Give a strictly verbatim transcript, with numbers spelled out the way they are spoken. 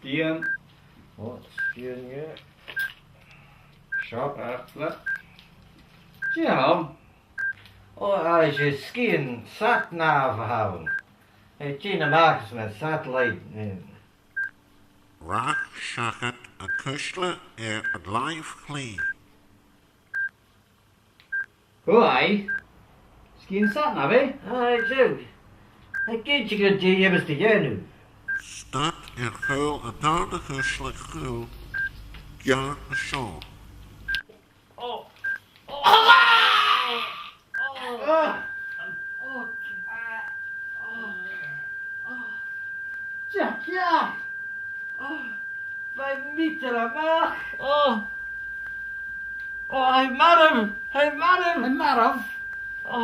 Sgian. O, sgian, yeah. Seo. Airson. Dè th' ann? O, a, 's e sgian sat-nav a th' ann. Tha e a' tighinn a-mach às mo satellite, eh. Rach seachad an cuisle air an làimh chlì. Uaidh. Sgian sat-nav, eh? Aye, seadh. Tha e cinnteach gun tèid e a dh'fheumas do dhèanamh. Stad air cùl an dàrna cuisle, cùl geàrr an seo. O! O! O! O! Dè tha ceàrr? O! Bha mi a' dol a-mach! O! O, tha e marbh! Tha e marbh! Tha e marbh? O!